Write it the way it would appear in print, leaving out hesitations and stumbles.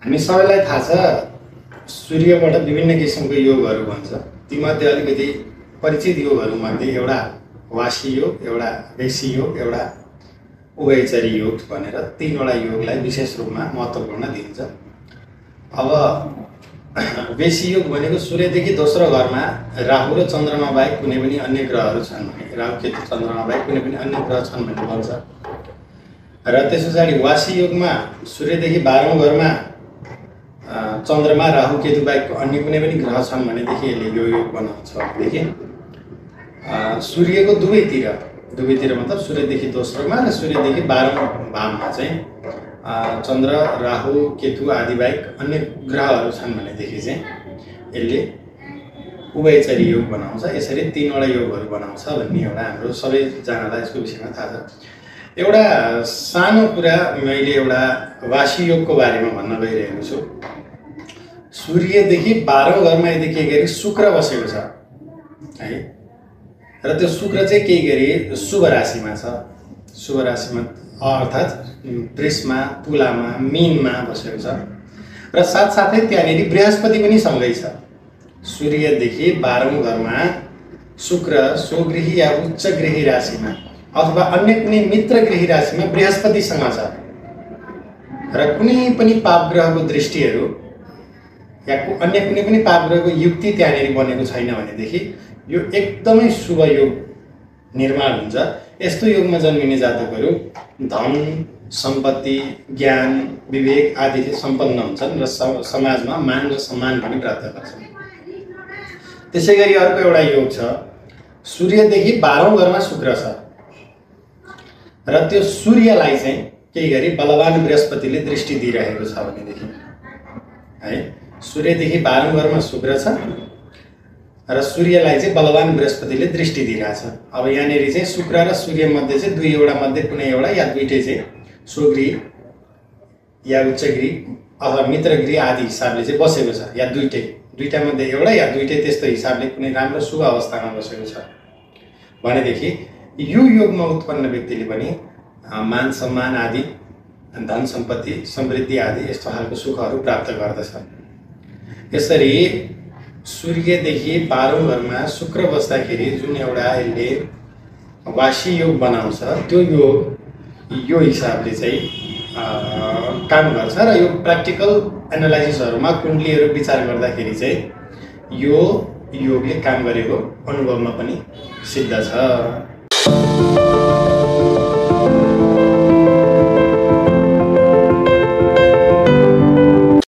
हामी सबैलाई थाहा छ सूर्यबाट विभिन्न किसिमको योगहरू भन्छ। तीमध्ये अलिकति परिचित योगहरूमध्ये एउटा वाशी योग, एउटा वेशी योग, एउटा उभयचरी योग भनेर तीनवटा योगलाई विशेष रूपमा महत्त्वपूर्ण दिइन्छ। अब वेशी योग भनेको सूर्यदेखि दोस्रो घरमा राहु र चन्द्रमा बाहेक कुनै पनि अन्य ग्रहहरू छन् भने, राहु केतु चन्द्रमा बाहेक कुनै पनि अन्य ग्रह छन् भन्ने भन्छ। र त्यस पछाडि वाशी योगमा सूर्यदेखि 12औं घरमा चन्द्रमा राहु केतु बाहेक अन्य कुनै पनि ग्रह छन् भनेदेखि यसले यो योग बनाउँछ। भनेदेखि सूर्यको दुवैतिर मतलब सूर्यदेखि दोस्रोमा र सूर्यदेखि 12औं भावमा चाहिँ चन्द्र राहु केतु आदि बाहेक अन्य ग्रहहरू छन् भनेदेखि चाहिँ यसले उभयचरी योग बनाउँछ। यसरी तीनवटा योगहरू बनाउँछ भन्ने एउटा हाम्रो सबैजनालाई यसको विषयमा थाहा छ। एउटा सानो कुरा मैले एउटा वाशी योगको बारेमा भन्न गइरहेको छु। सूर्यदेखि 12औं घरमा यदि केही गरी शुक्र बसेको छ है, र त्यो शुक्र चाहिँ केही गरी शुभ राशिमा छ, शुभ राशिमा अर्थात् वृषमा, तुलामा, मीनमा बसेको छ र साथसाथै त्यहाँनिर बृहस्पति पनि सँगै छ। सूर्यदेखि 12औं घरमा शुक्र स्वगृही या उच्चगृही राशिमा अथवा अन्य कुनै मित्रगृही राशिमा बृहस्पतिसँग छ र कुनै पनि पाप ग्रहको दृष्टिहरू या अन्य कुनै पनि पाप ग्रहको युक्ति त्यहाँनिर बनेको छैन भनेदेखि यो एकदमै शुभ योग निर्माण हुन्छ। यस्तो योगमा जन्मिने जातकहरू धन, सम्पत्ति, ज्ञान, विवेक आदिले सम्पन्न हुन्छन् र समाजमा मान र सम्मान पनि प्राप्त गर्छन्। त्यसै गरी अर्को एउटा योग छ, सूर्यदेखि 12औं घरमा शुक्र छ र त्यो सूर्यलाई चाहिँ केही गरी बलवान बृहस्पतिले दृष्टि दिइरहेको छ भनेदेखि है, सूर्यदेखि 12औं घरमा शुक्र छ र सूर्यलाई चाहिँ बलवान बृहस्पतिले दृष्टि दिइरहेछ। अब यहाँनिर चाहिँ शुक्र र सूर्य मध्ये चाहिँ दुईवटा मध्ये कुनै एउटा या दुईटै चाहिँ स्वगृही या उच्चगृही अथवा मित्रगृही आदि हिसाबले चाहिँ बसेको छ, या दुईटा मध्ये एउटा या दुईटै त्यस्तो हिसाबले कुनै राम्रो शुभ अवस्थामा बसेको छ भनेदेखि यो योगमा उत्पन्न व्यक्तिले पनि मान सम्मान आदि, धन सम्पत्ति, समृद्धि आदि यस्तो खालको सुखहरू प्राप्त गर्दछ। यसरी सूर्यदेखि 12औं घरमा शुक्र बस्दाखेरि जुन एउटा यसले वाशी योग बनाउँछ त्यो योग यो हिसाबले चाहिँ काम गर्छ र यो प्र्याक्टिकल एनालाइसिसहरूमा कुण्डलीहरू विचार गर्दाखेरि चाहिँ यो योगले काम गरेको अनुभवमा पनि सिद्ध छ।